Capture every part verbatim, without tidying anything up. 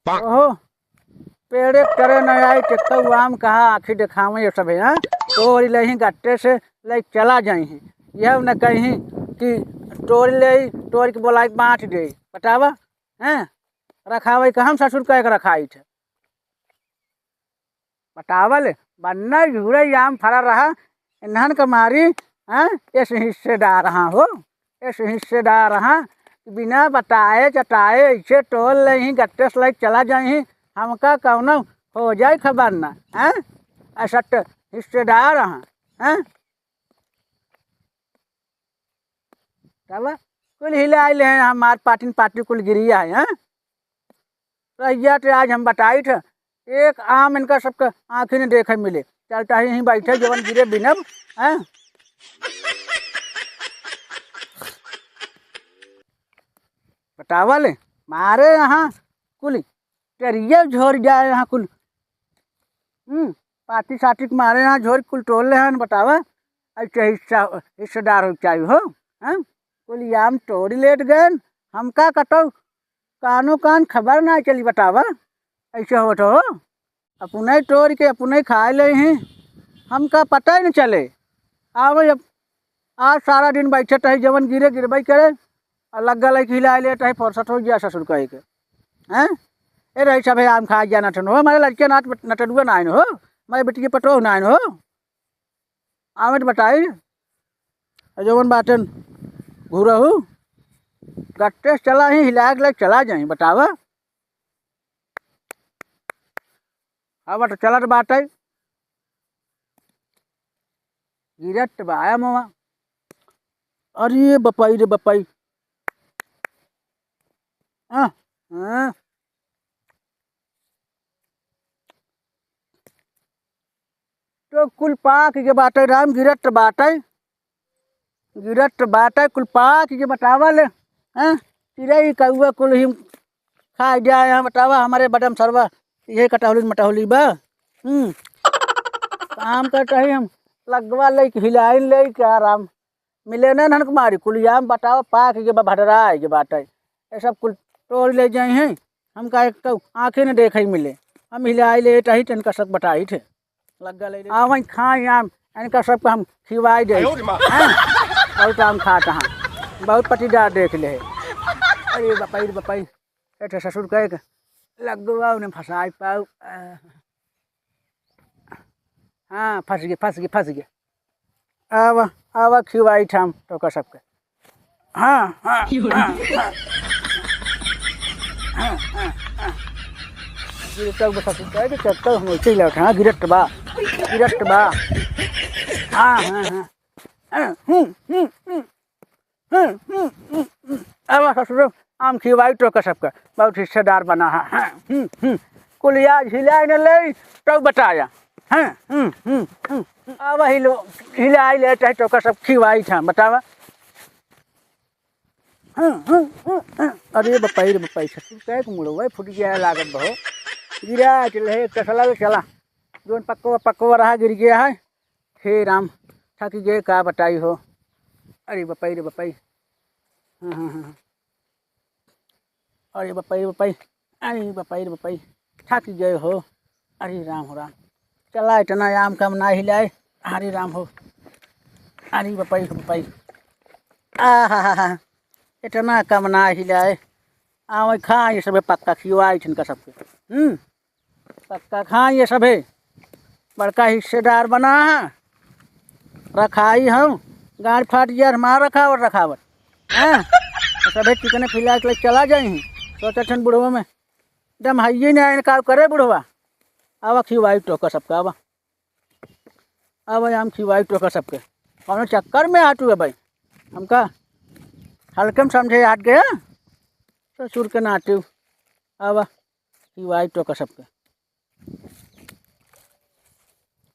ओहो, पेड़े के तरे न आई, टेक्का आम कहा आँखी देखावे ये सभे, हाँ? तोड़ लेही गट्टे से, लइ चला जाइही। यह न कहीं कि तोड़ ले, तोड़ के बोलाई बाँट दे। बतावा, हैं? रखावे के हम ससुर कहे के रखाई थे। बतावा ले, बन्ना झूरे आम फरा रहा, इन्हन के मारी, हैं? इस हिस्सेदार हाँ हो, इस हिस्सेदार हाँ, बिना बताए चटाए ऐसे तोड़ लेही गट्टे से लइ चला जाइही, हमका कौनो हो जाए खबर ना, हैं? ऐसा तो हिस्सेदार हाँ, हैं? तब कुल हिलाइ ले हैं, हमार पाटिन पाटी कुल गिरिया है, हैं? रहिया ते आज हम बताई थे, एक आम इनका सबके आँखी न देखे मिले। चलता ही यहीं बैठे, जवन गिरे बिनब, हैं? बतावा ले, मारे यहाँ कुल टेरिया झोर जाए, यहाँ कुल, हम्म, पाती साती के मारे यहाँ झोर कुल तोड़ ले हैं, बतावा। ऐसे हिस्सा, हिस्सेदार हो चाहिए हो, हैं? कुल आम तोड़ लेट गए, हमका कतौ कानो कान खबर ना चली, बतावा। ऐसे होत हो, अपने तोड़ के अपने खाए लेही, हमका पता ही न चले। आवे अब, आज सारा दिन बैठे रही, जवन गिरे गिरबई करे, और लग्गा लइके हिलाए लेत रही, फुर्सत हो गया ससुर कहे के, हैं? ए रही सभे आम खाए जाना ठन हो, हमारे लड़के नाट नटरुआ ना आइन हो, हमारे बेटी के पटोह ना आइन हो। आवे तो बताई, जवन बाटन घुरहू, गट्टे से चला ही, हिलाए के लइके चला जाई, बतावा। अब तो चलत बाटे, गिरत बा आया मोवा। अरे बपाई रे बपाई। हाँ, हाँ। तो कुल पाक के बाटे राम, गिरत बाटे, गिरत बाटे, कुल पाक के बतावा ले, हैं? चिड़ै कौआ कुल ही खा जाए हैं, बतावा, हमारे बदम सरवा, ये कटहली मटहली बा। हम्म। काम करता ही हम, लग्गवा लइके हिलाइन लइके आराम। मिले ना ननक मारी, कुल आम बतावा, पाक के बा, भडराए के बाटे। ये सब कुल तोड़ ले जाई हैं, हमका एक तो आँखें न देखे मिले। हम हिलाए लेत ही, तनका सब बताई थे। लग्गा ले ले। आवन खाई आम, इनका सबका हम खिवाई दे। आयो रे माँ। हैं? बहुत आम खात हाँ, बहुत पटीदार देख ले। अरे बपाई रे बपाई, ए तो ससुर कहे के लग्गवा उन्हें फंसाई पाऊ। हाँ, फंस गए, फंस गए, फंस गए। आवा, आवा, खिवाई ठाम तोका सबके। हाँ, हाँ, हाँ, हाँ। हाँ, हाँ, हाँ। गिरत बा, ससुर कहे कि चक्कर हम ऐसे ही लौट, हाँ, गिरत बा, गिरत बा। हाँ, हाँ, हाँ। हाँ, हम्म, हम्म, हम्म। हम्म, हम्म, हम्म, हम्म। अब ससुरो आम खिवाई तोका सबका, बहुत हिस्सेदार बना है। हाँ, हम्म, हम्म। कुलिया हिलाए न ले, तो बताया। हाँ, हम्म, हम्म, हम्म। अब हिलो, हिलाई ले, चाहे तोका सब खिवाई था, बतावा। हाँ, हाँ, हाँ, हाँ। अरे बपाई रे बपाई, ससुर कहे कि मुड़वा फूट गया लागत बहो। गिरा चले, एक तसला ले चला। जोन पक्को, पक्को रहा गिर गया है। हे राम, थक गए, का बताई हो। अरे बपाई रे बपाई। हाँ, हाँ, हाँ। अरे बपाई रे बपाई, अरे बपाई रे बपाई, थक गए हो। अरे राम हो राम, चला इतना आम कम ना हिलाए। अरे राम हो, अरे बपाई हो बपाई, आ हा हा हा, इतना कम ना हिलाए। आवे खा ये सब पक्का खियो आई ठनका सबके। हम्म। पक्का खाई ये सभे, बड़का हिस्सेदार बना है। रखाई हम, गाड़ फाट गया, मार रखावट, रखावट। हैं? सभे चिकने फिला के चला जाई। सोचा छन बुढ़वा में दम हइये ना, इनका करे बुढ़वा। आवा खिवाई टोका सबका, आवा। आवा आम खिवाई टोका सबके। कौनो चक्कर में आटू है भाई? हमका हल्के में समझे हट गया। ससुर के नाटू। आवा। खिवाई टोका सबके।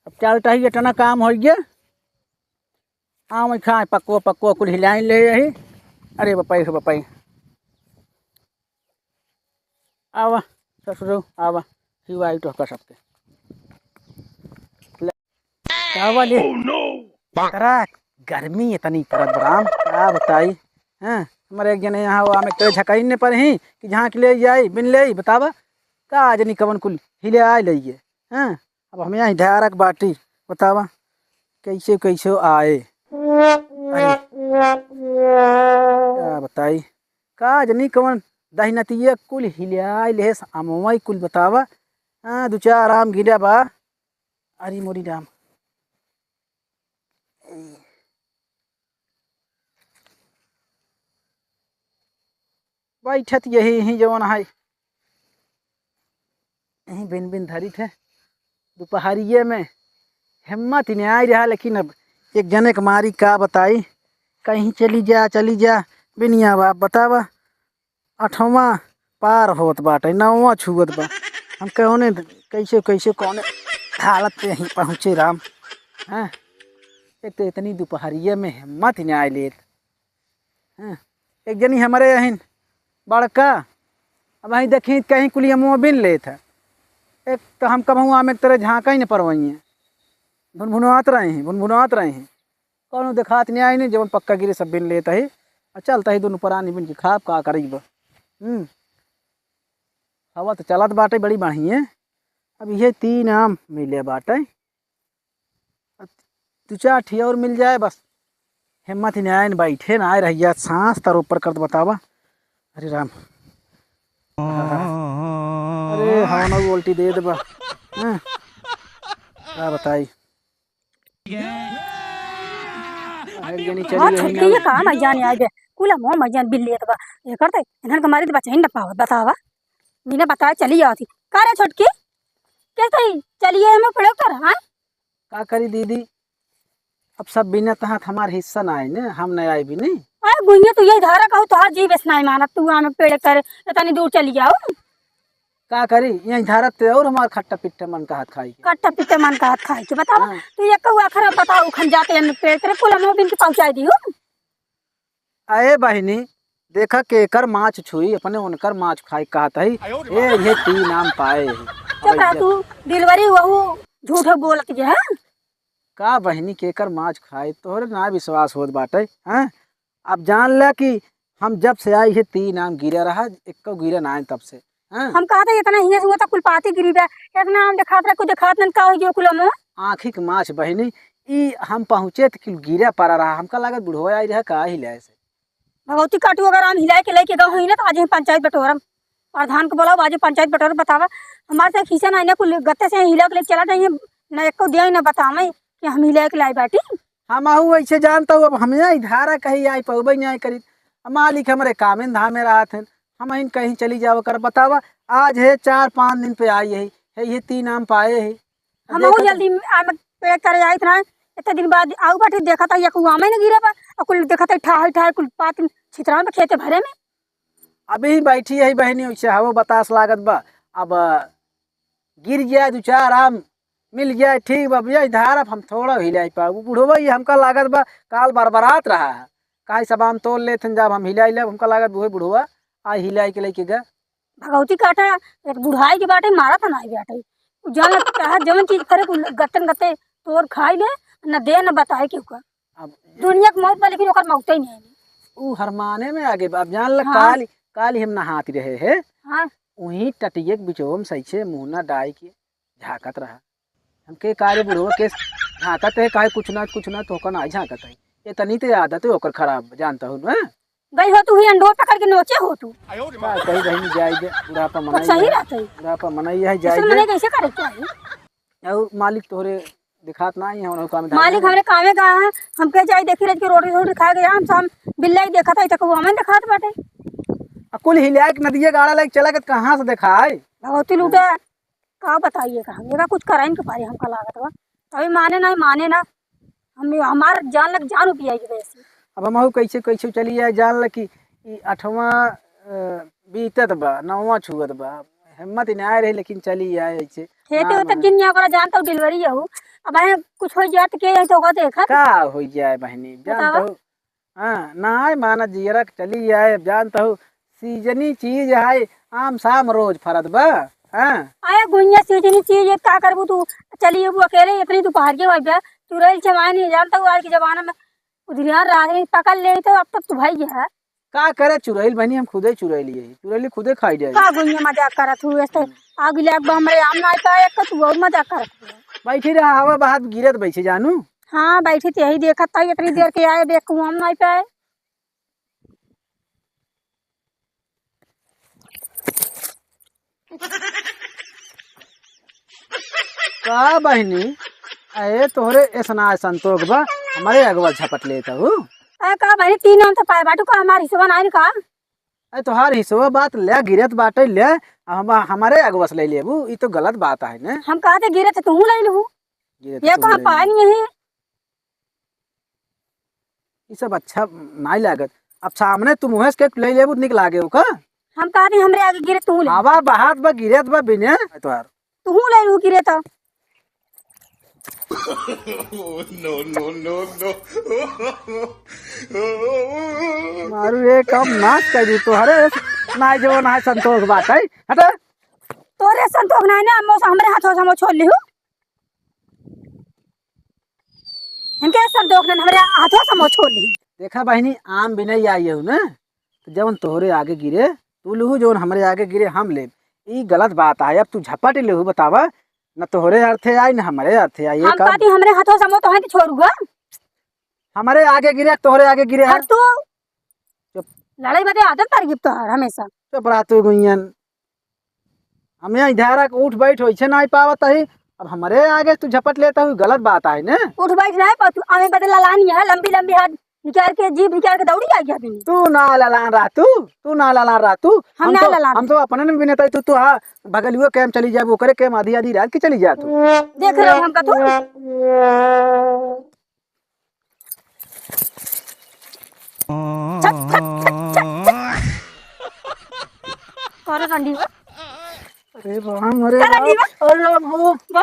अब चलता ही इतना काम होइ गया। आम खाए पक्को पक्को कुल हिलाइन ले यही। अरे बपाई हो बपाई। आवा ससुरो आवा। खिवाई टोका सबके। का वाले? Oh no! तरा गर्मी इतनी परत बा राम, का बताई? हैं, हमारे एक जने यहाँ वो आम एक तरह झकाइन ने पर ही कि झाँक ले जाई, बिन ले, बतावा। का जनी कवन कुल हिलाइ लइए, हैं? अब हम यहाँ धारक बाटी, बतावा, कैसे कैसे आए। अरे, का बताई, का जनी कवन दहिनतिया कुल हिलाइ लेहेस, अमवाई कुल बतावा। हाँ, दू चार आम गिरा बा। अरे मोरी राम। बैठत यही ही जवन है, यही बिन बिन धरित है। दुपहरिये में हिम्मत ही नहीं आई रहा, लेकिन अब एक जने के मारी का बताई, कहीं चली जा, चली जा, बिनिया बाप बतावा। अठवाँ पार होत बाटे, नौवाँ छुअत बा। हम कौने, कैसे, कैसे, कौने हालत पे ही पहुँचे राम, हैं? एक तो इतनी दुपहरिया में हिम्मत ही नहीं आए लेत, हैं? एक जनी हमरे यहीं बड़का, अब वहीं देखी कहीं कुलिया मुँह बिन लेत है। एक तो हम कबहूँ आम एक तरह झाँका ही न परवइए, भुनभुनात रहे हैं, भुनभुनात रहे हैं। कौनो देखात नहीं आई नहीं, जवन पक्का गिरे सब बिन लेत ही। आ चलता ही दोनों परानी बिन के खाब का करीब। हम्म, हवा तो चलत बाटे बड़ी बढ़िया। अब ये तीन आम मिले बाटे, अब दू चार ठी और मिल जाए बस। हिम्मत ही नहीं आए, बैठे ना आए रहिया, सांस तर ऊपर करत बतावा। अरे राम, अरे हवा ना उल्टी दे देबा। हाँ, का बताई। अरे जनी चली हाँ, गई छोटकी ना। ये काम है जाने आए बे। कुल हम हम जान बिल लेत बा। ये करते इन्हन के मारी तो बचा ही ना पावत, बतावा। बिना बताए चली आवती। का रे छोटकी? कैसे ही चलिए हमें पड़े कर, हाँ? का करी दीदी, अब सब बिना तहात हमार हिस्सा ना आए ने, हम नहीं आए भी नहीं। अरे गुइया तू यही धारा कहू, तोहार जीव इस नहीं मानत, तू हमें पेड़ करे, इतनी दूर चली जाओ। का करी, यहीं धरत ते और हमार खट्टा पिट्ठा मन कहत खाई के। खट्टा पिट्ठा मन कहत खाई के, बतावा। हाँ। तू ये कहू आखिर बताओ, उखन जाते हैं पेड़ करे, कुल हम बिन के पहुँचाई दी हूँ। अरे बहिनी, देखा केकर माछ छुई, अपने उनकर माछ खाई कहत है। ए, ये तीन आम पाए है। चुप रह तू, डिलीवरी वहू झूठ बोलत है। का बहिनी, केकर माछ खाई, तोहरे ना विश्वास होत बाटे, हैं? अब जान ला कि हम जब से आई है तीन आम गिरा रहा, एको गिरा ना आए तब से। हाँ। हम कहत है, इतना हियाँ से हुआ था, कुल पाती गिरी बा, इतना हम देखात रहे, कुछ देखात नहीं, का हो गया कुल में? आँखी के माछ बहिनी, ई हम पहुँचे त कुल गिरा पड़ा रहा, हमका लागत बुढ़वा आई रहा, का ही ले से। भगवती काटू, अगर हम हिलाए के लेके गए हुई ना, तो आज ही पंचायत बटोरम, प्रधान को बोलाओ, आज ही पंचायत बटोरम, बतावा, हमारे से खींचा ना, इन्हें कुल गत्ते से हिला के लेके चला जाइए, ना एको दिया, ना बतावे कि हम हिलाए के लाई बाटी। हम आहू ऐसे जानता हूँ, अब हम यहाँ धारा कहीं आई पौबे नहीं आई करी, मालिक हमरे कामे धामे रहत हैं, हम इन कहीं चली जाओ कर, बतावा, आज है चार पाँच दिन पे आई है, है ये तीन आम पाए है। हम देखत जल्दी आम पेड़ करे आई इतना, इतने दिन बाद आऊ बाटे, देखत है, एक आम ही न गिरे बा, और कुल देखत है, ठाहे ठाहे कुल पात छितरा में खेते भरे में। अभी बैठी है बहिनी, वैसे हवा बतास लागत बा, अब गिर जाए दू चार आम, मिल जाए, ठीक बा भैया, इधर अब हम थोड़ा हिलाई पाऊ। बुढ़वा ये हमका लागत बा, काल बरबरात रहा है, काहे सब आम तोड़ लेत हन, जब हम हिलाई लेब, हमका लागत उहे बुढ़वा आ हिलाई के लेके गए। भगवती काटा, एक बुढ़ाई के बाटे, मारा था ना बाटे। उ जान लग कहा, जवन चीज करे, कुल गत्तन गत्ते तोड़ खाई ले, न दे, न बताए केहू का। अब दुनिया के मौत बा, लेकिन ओकर मौते ही नहीं है। उ हरमाने में आगे बा। अब जान लग, हाँ। काल, काल हम नहात रहे है, हाँ। वहीं टटिया के बिचवा में सही से मुँह ना डाई के झाँकत रहा। हमके का रे बुढ़वा के झाँकत है, काहे कुछ ना, कुछ ना, तोहका ना झाँकत है। ये तनी ते आदत है ओकर खराब, जानता हूँ ना। गई हो तू ही अंडोर पकड़ के नोचे हो तू। का कही बहिनी, जाई दे, बुढ़ापा कुछ मनाई सही है, रहत है। बुढ़ापा मनाई है, जाई ऐसे दे। मने कैसे करे चाहिए? और मालिक तोहरे दिखात ना ही है, उन्होंने काम धाम मालिक नहीं। हमरे कामे गए हैं, हमके जाई देखी रज के रोटी, रोटी खा गया, हम शाम बिल्ला ही देखा था, तक वो हमें दिखात बाटे। आ कुल हिलाए के नदिया गाड़ा लाइक चला के कहाँ से देखाए? भगवती लूटे। का बताइए का, हम एका कुछ कराइन के पारी हमका लागत बा। अभी माने ना, माने ना। हम, हमार जान लग जान उबियाई के वैसे। अब हमहू कैसे, कैसे चली जाए, जान ल कि ई अठवाँ, अ, बीतत बा, नौवाँ छुअत बा, हिम्मत ही ना आए रही, लेकिन चली आए ऐसे। खेते ना होते माने। जिन यहाँ ओकरा जानता हूँ डिलीवरी है वो। अब आए कुछ हो जाए तो के जाए तो ओकरा देखत। का हो जाए बहनी, बतावा। जानता हूँ। हाँ, ना आए माना जियरा के चली आए, अब जानता हूँ, सीजनी चीज है, आम शाम रोज फरत बा। हाँ। आए गुइया सीजनी चीज, ये का करबू तू? चली अबू अकेले, इतनी दोपहर के भाई बा, चुड़ैल चमाए नहीं जानता हूँ, आज के जमाना में उधियार रहा है, पकड़ ले तो अब तक तू भाई है। का करे चुरैल बहिनी, हम खुदे चुरैल ही। चुरैल खुदे खाई जाई। का गुइया मजाक करत हूँ, ऐसे आग ले एक बार हमरे आम ना पाए, एक तू और मजाक करत हूँ। बैठी रहा, हवा बहात गिरत बैठे जानू। हाँ, बैठी थी यही देखत था, इतनी देर के आए, देख के आम ना पाए। का बहिनी, अरे तोहरे एसना संतोष बा, हमरे अगवा झपट लेत हूँ। अरे का बहिनी, तीन आम तो पाए बाटू, का हमार हिस्सा नाई का? अरे तोहार हिस्सा बात ले, गिरत बाटे ले, हम, हमरे अगवा से ले लेबू, ई तो गलत बात है ने। हम कहते गिरत तू ले लू, गिरत ये तू कहाँ ले पाए लू। नहीं है। ई सब अच्छा नाई लागत। अब सामने तू मुँहे से केक ले लेबू त निक लागे ओका। हम कहत ही हमरे आगे गिरे तू ले। हवा बहात बा, गिरत बा बिने तोहार। तू ले लू गिरे तो। No, no, no, no। मारू एक काम नाश कर दी तोहरे। नाई जो ना संतोष बात है। हटा। तोरे संतोष नाई ना, हमो हमरे हाथों से हमो छोड़ लिहू। इनके संतोष नाई, हमरे हाथों से हमो छोड़ लिहू। देखा बहिनी, आम बिनई आई हूँ ना, तो जौन तोहरे आगे गिरे तू लुहू, जौन हमरे आगे गिरे हम लेब। ई गलत बात है। अब तू झपट लेहू, बतावा, न तोहरे अर्थे आई न हमरे अर्थे आई। ये हम का कहती हमरे हाथों से हमो तो है छोड़ूगा। हमरे आगे गिरे, तोहरे आगे गिरे है। हट तू। चुप। लड़ाई बदे आदत पड़ गई तोहर हमेशा। चुप रह तू गुइयन। हम यहाँ धारा के उठ बैठ वैसे नाई पावत ही, अब हमरे आगे तू झपट लेता हूँ, गलत बात है ने। उठ बैठ नाई पावत, हमें बदे ललानी है, लंबी लंबी हाथ निकाल के, जीभ निकाल के दौड़ी आई अभी। तू ना ललान रह तू, तू ना ललान रह तू। हम हम ना तो, ललान हम रहे। तो अपने में बिनता तू, तू हाँ भगलुओ कैम चली जाबू, ओकरे कैम आधी आधी रात के चली जा तू। देख रहे हो हमका तू? छट, छट, छट, छट, छट। कौन रंडी बा? अरे राम, अरे का रंडी राम, बा? अरे राम हो। बोल।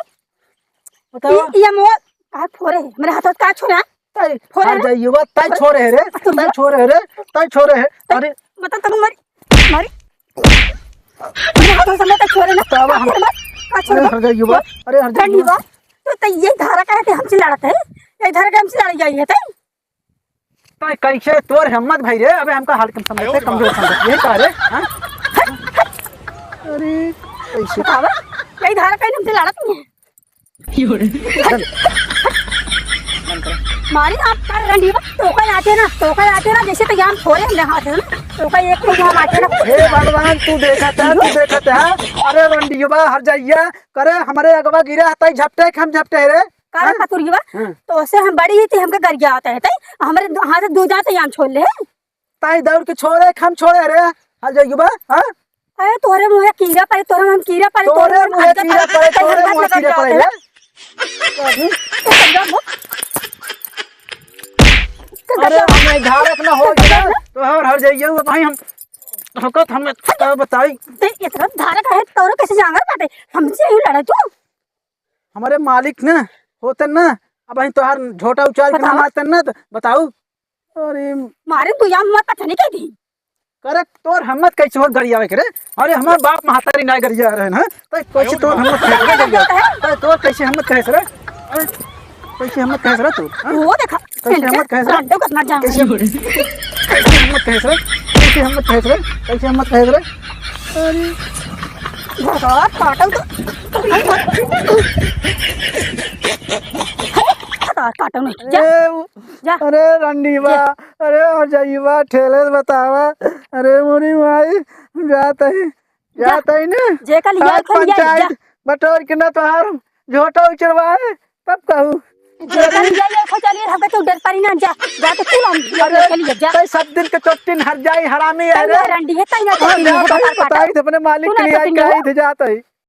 बताओ। ई, ई मोर का फोरे? हमरे हाथ का छोड़ा? ताई, फोरे हर ना? जाइयो बा, ताई छोरे है रे, ताई छोरे है रे, ताई छोरे है। अरे। बता तब मारी, मारी। हमरे हाथों से मत छोड़े ना। बतावा हम। मत, मत, मत छोड़े। अरे हर जाइयो बा, अरे हर जाइयो बा। तो, तो ये धारा काहे ते हमसे लड़त है? ये धारा के हमसे लड़ जाई है ते? तो कैसे तोर हिम्मत भाई रे? अबे हमका हल्के में समझते, कमजोर समझते, यही कह रे, हाँ? अरे, कैसे? बतावा, ये धारा काहे हमसे लड़त नहीं है? मारी आप कर रंडीवा, तोका आते ना, तोका आते ना, जैसे तो यहाँ फोड़े हमरे हाथ है ना, तोका एक तो यहाँ आते ना। हे भगवान, तू देखत है, तू देखत है। अरे रंडीवा, हर जाइया, करे हमरे अगवा गिरे, हताई झपटे, हम झपटे रे। का रे हाँ? पतुरिया? हाँ। तो उसे हम बड़ी ही थी, हमके गरिया आता है, तई हमरे दो, हाथ दो जाते यहाँ छोड़ ले। ताई दौड़ के छोड़े, हम छोड़े रे। हर जाइयो बा, हाँ? अरे तोरे मुँहे कीड़ा पड़े, तोरे मुँहे कीड़ा पड़े, तोरे तोरे मुँहे मुँहे कीड़ा पड़े, तोरे मुँहे कीड़ा पड़े रे। अरे हम धारक ना हो गया, तो हर हर जाइयो भाई हम ठोकत हमें का बताई। ते इतना धारक है, तोरे कैसे जांगर बाटे? हमसे यही लड़े तू? हमरे मालिक न होतन न, अब हम तोहार झोटा उचार के बतावा। ना मारतन न, तो बताऊ। अरे मारे तू यहाँ मत पता नहीं कह दी। करे तोर हिम्मत कैसे होत गरियावे के रे? अरे हमार बाप महतारी ना गरिया रहे ना, तो कैसे तोर हिम्मत कैसे रे गरिया? तो तोर कैसे हिम्मत कैसे रे? अरे कैसे हिम्मत कैसे रे तू? हाँ? वो देखा, कैसे हिम्मत कैसे रे? रंडो कितना जान कैसे हिम्मत कैसे रे? कैसे हिम्मत कैसे रे? कैसे हिम्मत कैसे रे? अरे भगवान, काटो तो। भगवान, काटो नहीं। जा, ए, उ-, जा। अरे रंडीवा, जा। अरे हर जाइवा, ठेले से बतावा। अरे मोरी माई, जात ही, जा। जात ही ना। जेका लिया आज खेल जाई, जा। पंचायत बटोर के ना तोहार झोटा उचरवाए, तब कहू। जेका लिया ये खो चलिए, हमके तू डर पड़ी ना, जा। जा तो तू लाम, अरे, खेल जा। तै सब दिन के चोटिन हर जाई, हरामी है तै रे। रंडी है, तै ना हाँ, चोटिन जा है, तही बतावा, बताई थे अपने मालिक तू के ना लिए आई चोटिन कही है। थे, जात ही।